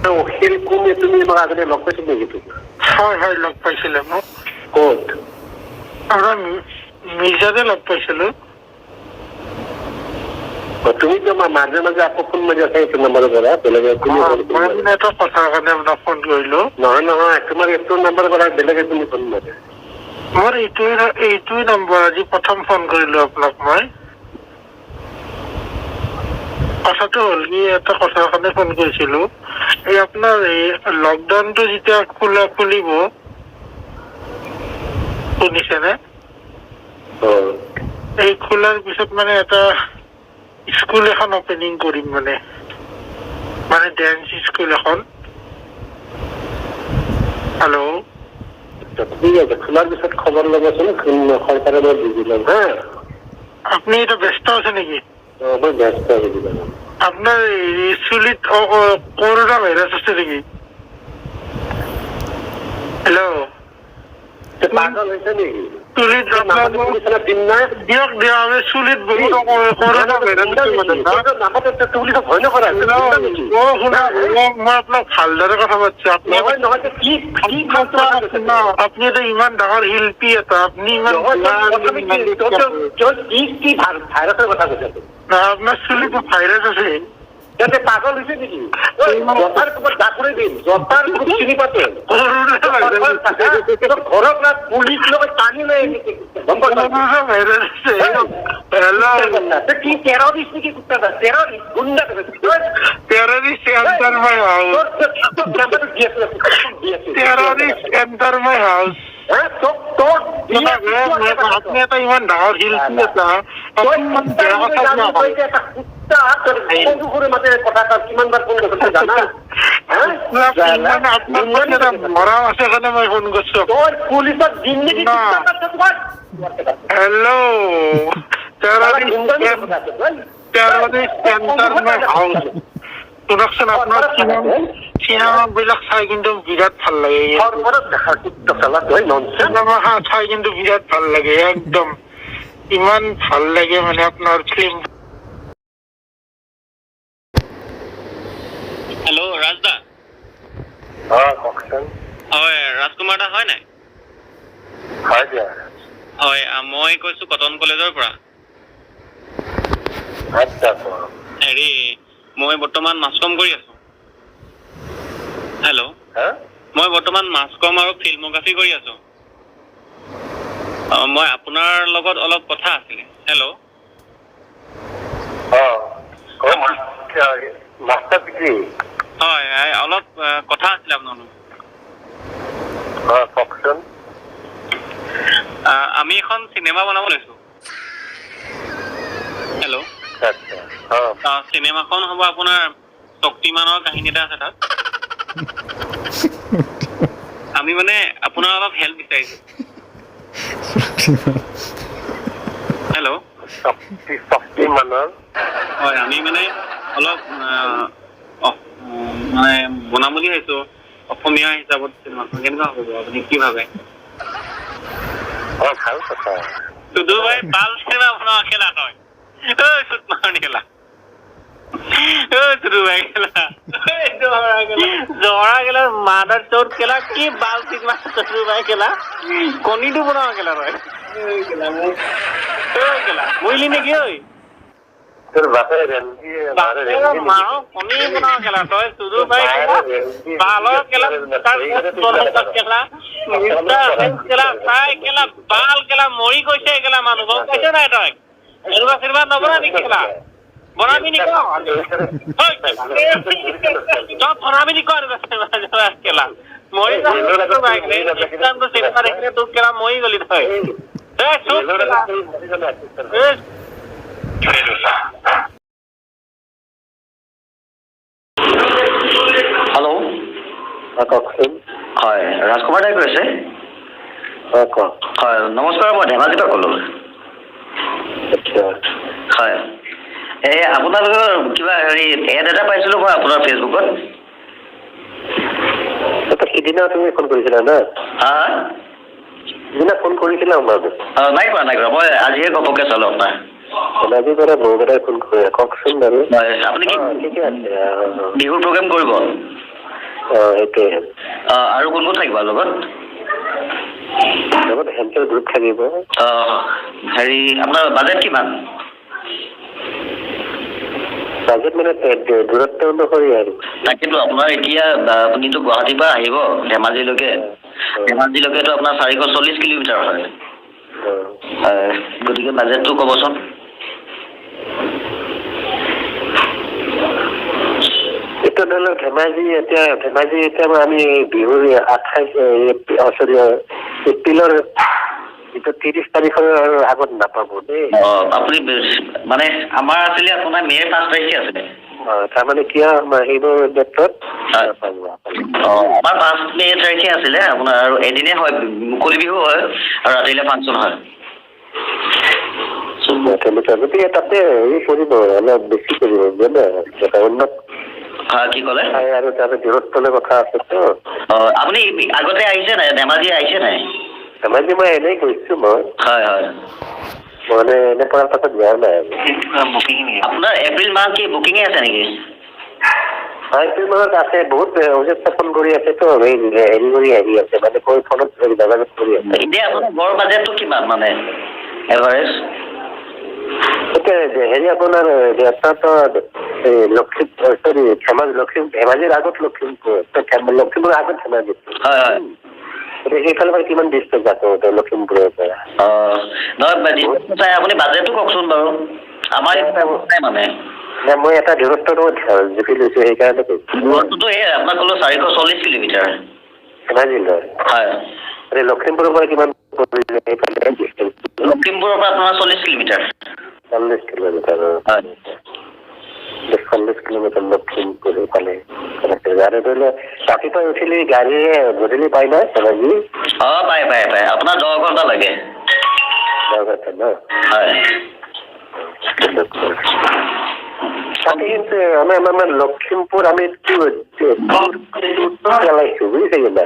অখিল কোন, তুমি আমাক আগতে লগ পাইছিল নেকি তুমি? হয় হয়, লগ পাইছিলে মোক। ক'ত? আপোনাৰ মিৰ্জাতে লগ পাইছিলো। তুমিতো মাজে মাজে আকৌ ফোন মাৰি আছা এইটো নম্বৰৰ পৰা, বেলেগে কোনে ফোন মই মাৰে? মানে এটা কথাৰ কাৰণে আপোনাক ফোন কৰিলো। নহয় নহয়, তোমাৰ এইটো নম্বৰৰ পৰা বেলেগে কোনে ফোন মাৰে? মোৰ এইটোৱে নম্বৰ, আজি প্ৰথম ফোন কৰিলো আপোনাক মই। কথাটো হ'ল কি, এটা কথাৰ কাৰণে ফোন কৰিছিলো। এই আপোনাৰ এই লকডাউনটো যেতিয়া খুলিব, শুনিছেনে? এই খোলাৰ পিছত মানে এটা স্কুল এখন অপেনিং কৰিম, মানে মানে ডেন্স স্কুল এখন। হেল্ল'? ঠিক আছে, খোলাৰ পিছত খবৰ ল'বচোন, চৰকাৰে মই বুজি ল'ম হা। আপুনি এতিয়া ব্যস্ত আছে নেকি? মই ব্যস্ত আছো কিবা। আপোনাৰ এই চুলিত কৰোণা ভাইৰাছ আছে নেকি? হেল্ল'? পাগল হৈছে নেকি? চুলিত আপোনাৰ দিম না। দিয়ক দিয়ক, আমি চুলিত বহুত কৰোণা ভাইৰাছ আছে মানে না? ভয় নকৰা। অ শুনা, মই আপোনাক ভালদৰে কথা পাতিছো। আপুনি নহয় নহয়, কি কি ফাল্টু কথা কৈছে? আপুনি এটা ইমান ডাঙৰ শিল্পী এটা, আপুনি ইমান কি কি ভাইৰাছৰ কথা কৈছে? আপোনাৰ চুলিত ভাইৰাছ আছে। ইয়াতে পাগল হৈছে নেকি? জতাৰ ক'ৰবাত ডাকুৰি দিম, জতাৰ খুব চিনি পাতে। ঘৰত না পুলিচ লগত টানি লৈ আহিছে, গম পাইছা? ভাইৰাছ আছে। হেল্ল'? কি টেৰৰিষ্ট নেকি? Terrorist goonda. Terrorist enter my house, terrorist enter my house. আপুনি এটা ইমান ডাঙৰ শিল্পী এটা, আপুনি ইমান বেয়া কথা নকয়। আপোনাৰ প্ৰতি এটা মৰম আছে কাৰণে মই ফোন কৰিছো। Hello, terrorist enter my house. শুনকচোন, আপোনাৰ চিনেমাবিলাক চাই কিন্তু বিৰাট ভাল লাগে। চিনেমা চাই কিন্তু বিৰাট ভাল লাগে, একদম ইমান ভাল লাগে মানে আপোনাৰ ফিল্ম। হেল্ল' ৰাজদা? কওকচোন। হয়, ৰাজকুমাৰ দা হয় নাই? হয় দিয়া। হয়, মই কৈছোঁ কটন কলেজৰ পৰা। আচ্ছা। হেৰি, মই বৰ্তমান মাছ কম কৰি আছোঁ। হেল্ল'? মই বৰ্তমান মাছ কম আৰু ফিল্মোগ্ৰাফি কৰি আছোঁ। মই আপোনাৰ লগত অলপ কথা আছিলে। হেল্ল'? Master degree? হয়, অলপ কথা আছিলে আপোনাৰ লগত। কওকচোন। আমি এখন চিনেমা বনাব লৈছোঁ। হেল্ল'? চিনেমাখন হ'ব আপোনাৰ শক্তিমানৰ কাহিনী এটা আছে তাত। আমি মানে আপোনাৰ অলপ হেল্প বিচাৰিছোঁ। হেল্ল'? শক্তিমানৰ? হয়, আমি মানে অলপ মানে বনাম বুলি ভাবিছোঁ অসমীয়া হিচাপত চিনেমাখন, কেনেকুৱা হ'ব বাৰু, আপুনি কি ভাবে? অ, ভাল কথা। চুদু ভাই, বাল চিনেমা বনাওঁ খেলা তই। ঐ চুত মাৰণি খেলা, ঐ চুদু ভাই খেলা, জৰা খেলা, মাদাৰ চৌত খেলা, কি বাল চিনেমা চুদু ভাই খেলা, কণীটো বনাওঁ খেলা তই। ঐ খেলা, মৰিলি নেকি ঐ? তোৰ বাপেৰে ৰেলগি মাৰ কণী বনাওঁ খেলা তই, চুদু ভাই খেলা, বালৰ খেলা, খেলা, খেলা, চাই খেলা, বাল খেলা, মৰি গৈছে খেলা মানুহ, গম পাইছ নাই তই? এনেকুৱা চিনেমা নবনাবি খেলা, বনাবি নি ক? তই বনাবি নি ক এনেকুৱা খেলা? মৰি চিনেমা দেখিলে তোক খেলা মৰি গলি তই। চুপ খেলা। হেল্ল'? কওকচোন। হয়, ৰাজকুমাৰ দাই কৈছে? হয়, কওক। হয়, নমস্কাৰ, মই ধেমাজিৰ পৰা ক'লোঁ। আচ্ছা। হয়, এই আপোনালোকৰ কিবা হেৰি এড এটা পাইছিলোঁ মই আপোনাৰ ফেচবুকত। সিদিনা তুমি ফোন কৰিছিলা না? হা? সিদিনা ফোন কৰিছিলা আমাক? নাই কৰা, নাই কৰা, মই আজিহে ঘপককৈ চালোঁ আপোনাৰ। ধেমাজিৰ পৰা বহুকেইটাই ফোন কৰে। কওকচোন বাৰু। হয়, আপুনি কি ঠিকে আছে। বিহুৰ প্ৰগ্ৰেম কৰিব? অঁ, সেইটোৱে। আৰু কোন কোন থাকিব লগত? লগত হেল্থৰ গ্ৰুপ থাকিব। অঁ, হেৰি, আপোনাৰ বাজেট কিমান? বাজেট মানে দূৰত্ব অনুসৰি আৰু। তাকেতো, আপোনাৰ এতিয়া আপুনিতো গুৱাহাটীৰ পৰা আহিব ধেমাজিলৈকে, ধেমাজিলৈকেতো আপোনাৰ 440 কিলোমিটাৰ হয়। হয়, গতিকে বাজেটটো ক'বচোন। এতিয়া ধৰি লওক ধেমাজি, এতিয়া ধেমাজি এতিয়া আমি বিহুৰ 28, চৰি, এপ্ৰিলৰ যিটো 30 তাৰিখৰ আগত নাপাব দেই। অঁ, আপুনি মানে আমাৰ আছিলে আপোনাৰ মে'ৰ 5 তাৰিখে আছিলে। অঁ, তাৰমানে কিয় সেইবোৰ ডেটত নাপাব। অঁ, আমাৰ 5 মে' তাৰিখে আছিলে আপোনাৰ, আৰু এদিনে হয়, মুকলি বিহু হয় আৰু ৰাতিলৈ ফাংচন হয়। তেনেকুৱা, গতিকে তাতে হেৰি কৰিব, অলপ বেছি কৰিব বুজিলে, উন্নত। হয়, কি ক'লে? আৰু তাতে দূৰত্বলৈ কথা আছেতো। অঁ, আপুনি আগতে আহিছে নাই ধেমাজি, আহিছে নাই? ধেমাজি মই এনেই গৈছোঁ মই। হয় হয়। মানে এনে কৰাৰ পাছত যোৱা নাই। আপোনাৰ এপ্ৰিল মাহ কি বুকিঙে আছে নেকি? হয়, এপ্ৰিল মাহত আছে। বহুত অফিচত ফোন কৰি আছেতো, হেৰি কৰি আহি আছে, মানে কৈ ফোনত যোগাযোগ কৰি আছে। এতিয়া আপোনাৰ গড় বাজেটটো কিমান মানে এভাৰেজ? এতিয়া হেৰি আপোনাৰ এটাতো এই লখিমপুৰ, চৰি, ধেমাজি, ধেমাজিৰ আগত লখিমপুৰ, লখিমপুৰৰ আগত ধেমাজি। হয় হয়। গতিকে সেইফালৰ পৰা কিমান ডিষ্টেঞ্চ আকৌ লখিমপুৰৰ পৰা? অঁ, নহয়, চাই আপুনি বাজেটটো কওকচোন বাৰু, আমাৰ নাই মানে। নাই, মই এটা দূৰত্বটো জুখি লৈছোঁ, সেইকাৰণে কৈছোঁ। দূৰত্বটো এই আপোনাক ক'লোঁ 440 কিলোমিটাৰ। ধেমাজিলৈ? হয়। এতিয়া লখিমপুৰৰ পৰা কিমান পৰিলে সেইফালে ডিষ্টেঞ্চ? লখিমপুৰৰ পৰা আপোনাৰ 40 কিলোমিটাৰ। 40 কিলোমিটাৰ? হয়। 40 কিলোমিটাৰ লখিমপুৰ সেইফালে। আৰু ধৰি লওক ৰাতিপুৱাই উঠিলি গাড়ীৰে গধূলি পাই নাই ধেমাজি? অঁ, পায় পায় পায়, আপোনাৰ 10 ঘণ্টা লাগে। 10 ঘণ্টা ন? হয়। তাতে কিন্তু আমি আমাৰ লখিমপুৰ আমি পেলাইছো, বুজিছে কিবা?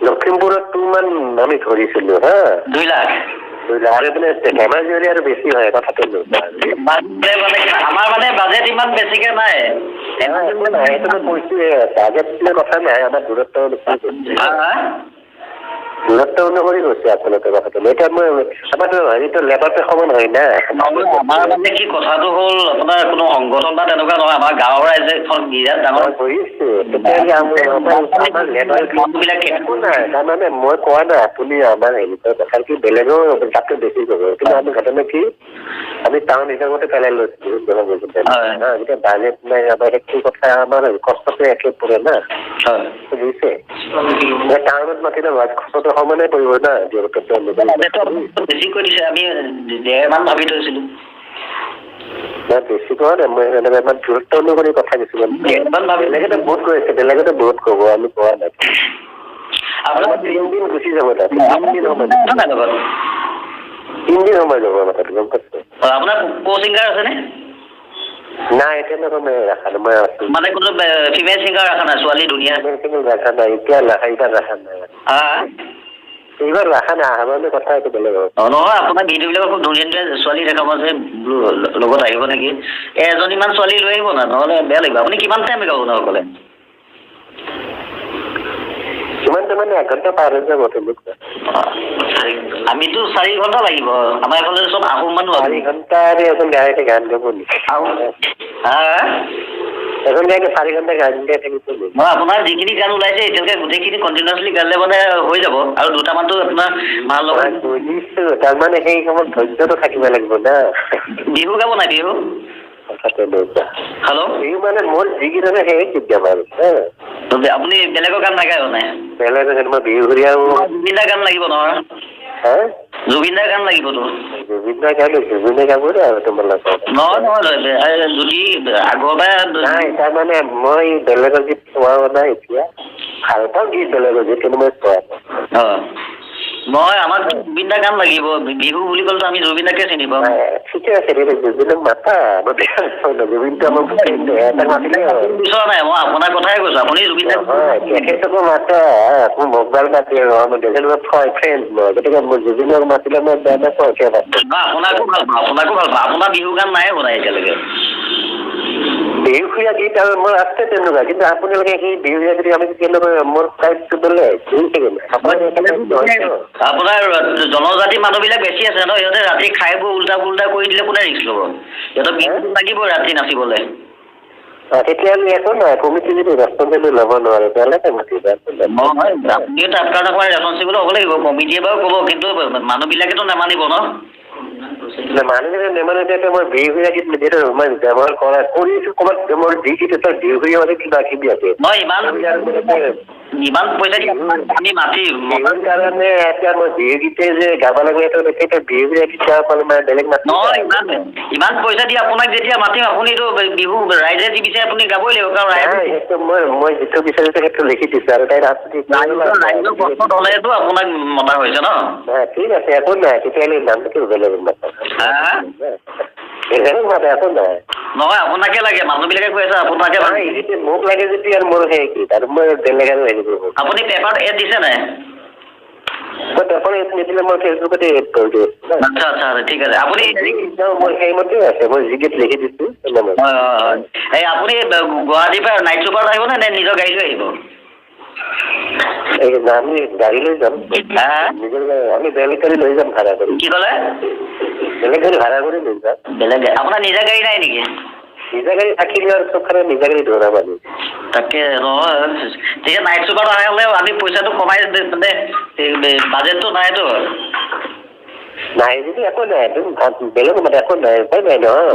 লখিমপুৰত 2 মান আমি ধৰিছিলো, হা, 2 লাখ। 2 লাখ। আৰু মানে ধেমাজি হ'লে আৰু বেছি হয় কথাটো। মানে আমাৰ মানে বাজেট ইমান বেছিকে নাই। সেইটো মই কৈছোৱে, বাজেট কথা নাই, আমাৰ দূৰত্ব অনুসৰি কৈছে। দূৰত্ব অনুসৰি কৈছে আচলতে কথাটো। এতিয়া মই আমাৰতো হেৰিটো লেবাৰটো সমান হয় না। আমাৰ মানে কি কথাটো হ'ল, আপোনাৰ কোনো সংগঠন বা তেনেকুৱা নহয়, আমাৰ গাঁৱৰ ৰাইজে এখন বিৰাট ডাঙৰ। বুজিছো, তেতিয়াহ'লে আমাৰ লেবাৰ একো নাই। তাৰমানে মই কোৱা নাই, আপুনি আমাৰ হেৰি কথা কি বেলেগৰ তাতকৈ বেছি কৰিব, কিন্তু আমি ঘটনা কি আমি টাউন হিচাপতে পেলাই লৈছো। এতিয়া বাজেট নাই আমাৰ, সেইটো কথা আমাৰ কষ্টটো একে পৰে না, বুজিছে? টাউনত মাতিলে খৰচটো সমানে পৰিব না। বেছি কৈ দিছে, আমি 1.5 মান ভাবি থৈছিলো। নাই, বেছি কোৱা নাই মই, এনেকুৱা ইমান দূৰত্ব অনুসৰি কথা কিছুমান। বেলেগতে বহুত কৈ আছে, বেলেগতে বহুত ক'ব, আমি কোৱা নাই। আপোনাৰ 3 দিন গুচি যাব তাত, 3 দিন সময়, 3 দিন সময় যাব আমাৰ তাত, গম পাইছে? আপোনাৰ কো ছিংগাৰ আছেনে? নাই, তেনেকুৱা মই ৰাখা নাই, মই আছো। মানে কোনো ফিমেল ছিংগাৰ ৰাখা নাই? ছোৱালী ধুনীয়া ৰাখা নাই এতিয়া, এইবাৰ ৰাখা নাই। এইবাৰ ৰাখা নাই, অহাবাৰলৈ কথা এইটো বেলেগ হ'ব। অঁ, নহয়, আপোনাৰ ভিডিঅ'বিলাকত খুব ধুনীয়া ধুনীয়া ছোৱালী দেখা পাইছে, বোলো লগত আহিব নেকি? এজনীমান ছোৱালী লৈ আহিব না, নহ'লে বেয়া লাগিব। আপুনি কিমান টাইম গাব অকলে? কিমানটো মানে 1 ঘণ্টা পাৰ হৈ যাব তেনেকুৱা। আমিতো 4 ঘণ্টা লাগিব, আমাৰ এইফালে চব আহোম মানুহ। 4 ঘণ্টা এজন গায়কে গান গাব নেকি? হা, এজন গায়কে 4 ঘণ্টা গান গাই থাকিব? মই আপোনাৰ যিখিনি গান ওলাইছে এতিয়ালৈকে গোটেইখিনি কণ্টিনিউৱাছলি গালে মানে হৈ যাব, আৰু দুটামানতো আপোনাৰ ভাল লগা। বুজিছো, তাৰমানে সেই সময়ত ধৈৰ্যটো থাকিব লাগিব না। বিহু গাব নাই বিহু? হেল্ল', বিহু মানে মোৰ যিকেইটা সেই গীত গাম আৰু। আপুনি বেলেগৰ গান নাগায় মানে? বেলেগৰ গান মই বিহুৰীয়াও। জুবিন দাৰ গান লাগিব নহয়? হা, জুবিন দাৰ গান লাগিবতো। জুবিন দাৰ গান, জুবিনে গাব আৰু তোমালোকৰ। নহয় নহয়, যদি আগৰ পৰাই নাই, তাৰমানে মই বেলেগৰ গীত চোৱাও নাই এতিয়া। ভাল পাওঁ গীত বেলেগৰ গীত, কিন্তু মই চোৱা নাই। অঁ, নহয়, আমাক জুবিন দাৰ গান লাগিব। বিহু বুলি ক'লেতো আমি জুবিন দাকে চিনি পাওঁ। ঠিকে আছে, ঠিক আছে, জুবিনক মাতা, মই বেয়া নাপাওঁ। জুবিনটো আমাৰ মাতিলে বিচৰা নাই, মই আপোনাৰ কথাই কৈছোঁ, আপুনি জুবিন দাক নহয়, তেখেতকো মাতা, মোৰ মোবাইল মাতি ফ্ৰেণ্ড মই, গতিকে মই জুবিনক মাতিলে মই বেয়া নাপাওঁ, কিয় মাতো? আপোনাকো ভাল পাওঁ, আপোনাকো ভাল পাওঁ। আপোনাৰ বিহু গান নাই শুনা এতিয়ালৈকে। বিহুৰীয়া গীত আৰু মোৰ আছে তেনেকুৱা, কিন্তু আপোনালোকে সেই বিহুৰীয়া গীত আমি কেনেকৈ, মোৰ টাইপটো বেলেগ। আপোনাৰ জনজাতি মানুহবিলাক বেছি আছে ন, সিহঁতে ৰাতি খাই বৈ উল্টা পুল্টা কৰি দিলে কোনে ৰিস্ক ল'ব? সিহঁতৰ বিহুটো লাগিব ৰাতি নাচিবলৈ। তেতিয়াহ'লে একো নাই, কমিটি যদি ৰেচপনচিবল ল'ব নোৱাৰে তেতিয়াহ'লে মাতিবা। নহয়, আপুনিও তাৰ কাৰণে অকণমান ৰেচপনচিবল হ'ব লাগিব। কমিটিয়ে বাৰু ক'ব, কিন্তু মানুহবিলাকেতো নামানিব ন। মানুহবিলাকে নেমানে। তেতিয়া মই বিহুৰীয়া গীত যিহেতু মই ব্যৱহাৰ কৰা কৰিছোঁ ক'ৰবাত, মোৰ যি গীত আছে বিহুৰীয়া মানে কিবা কিবি আছে। নহয়, ইমান ইমান পইচা দি আমি মাতিম বিহুৰ কাৰণে এতিয়া মই বিহু গীতে যে গাব লাগিব, সেইটো বিহুৰীয়া গীত গাব পালে মানে বেলেগ মাতি। নহয়, ইমান ইমান পইচা দি আপোনাক যেতিয়া মাতিম, আপুনিতো বিহু ৰাইজে যি বিচাৰে আপুনি গাবই লাগিব, কাৰণ ৰাইজে সেইটো মই যিটো বিচাৰিছোঁ সেইটো লিখি দিছোঁ আৰু তাই ৰাইজৰ কষ্টত হ'লেতো আপোনাক মতা হৈছে ন। ঠিক আছে, একো নাই, তেতিয়াহ'লে নামটো বেলেগ বেলেগ মাতে, একো নাই। নহয়, আপোনাকে লাগে, মানুহবিলাকে কৈ আছে আপোনাকে। মোক লাগে যদি আৰু মোৰ সেই কি আৰু মই বেলেগ আৰু হেৰি কৰিব। আপুনি পেপাৰত এড দিছে নাই? মই পেপাৰত এড নিদিলে মই ফেচবুকতে এড কৰি দিওঁ। আচ্ছা আচ্ছা, ঠিক আছে। আপুনি মই সেইমতে আছে, মই যি গীত লিখি দিছোঁ। হয় হয় হয়। এই আপুনি গুৱাহাটীৰ পৰা নাইট চুপাৰত আহিব নে নিজৰ গাড়ী লৈ আহিব? এই আমি গাড়ী লৈ যাম, নিজৰ আমি বেলেগ গাড়ী লৈ যাম ভাড়া কৰি। কি ক'লে? বেলেগ গাড়ী ভাড়া কৰি লৈ যাম। বেলেগ গাড়ী? আপোনাৰ নিজা গাড়ী নাই নেকি? নিজা গাড়ী থাকিলে আৰু চবফালে নিজা গাড়ী ধৰা মানুহ। তাকে নহয়, তেতিয়া নাইট চুপাৰত অহা হ'লে আমি পইচাটো কমাই, মানে বাজেটটো নাইতো। নাই যদি একো নাই, বেলেগ মানে একো নাই, উপায় নাই নহয়।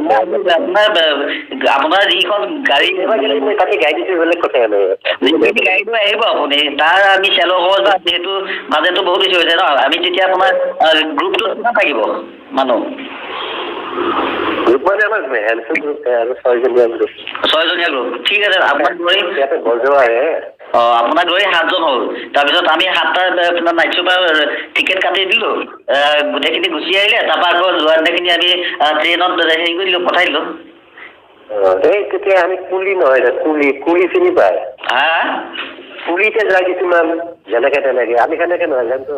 আপোনাৰ যিখন গাড়ী মই তাতে গাড়ী দিছোঁ, বেলেগ কথা নাই। গাড়ী লৈ আহিব আপুনি, তাৰ আমি তেলৰ খৰচ বা যিহেতু বাজেটটো বহুত বেছি হৈছে ন, আমি তেতিয়া আপোনাৰ গ্ৰুপটোত কিমান থাকিব মানুহ? গ্ৰুপ মানে আমাৰ হেণ্ডচম গ্ৰুপ আৰু ছয়জনীয়া গ্ৰুপ। ছয়জনীয়া গ্ৰুপ, ঠিক আছে। আপোনাক ধৰি ইয়াতে বজোৱা আহে। অঁ, আপোনাক ধৰি সাতজন হ'ল। তাৰপিছত আমি সাতটা আপোনাৰ নাইট চুপাৰ টিকেট কাটি দিলোঁ, গোটেইখিনি গুচি আহিলে, তাৰপৰা আকৌ যোৱা দিনাখিনি আমি ট্ৰেইনত হেৰি কৰি দিলোঁ, পঠাই দিলোঁ। এই তেতিয়া আমি কুলি নহয়, কুলি কুলি চিনি পায়? হা, কুলিতে যায় কিছুমান যেনেকে তেনেকে, আমি সেনেকে নহয় জানতো।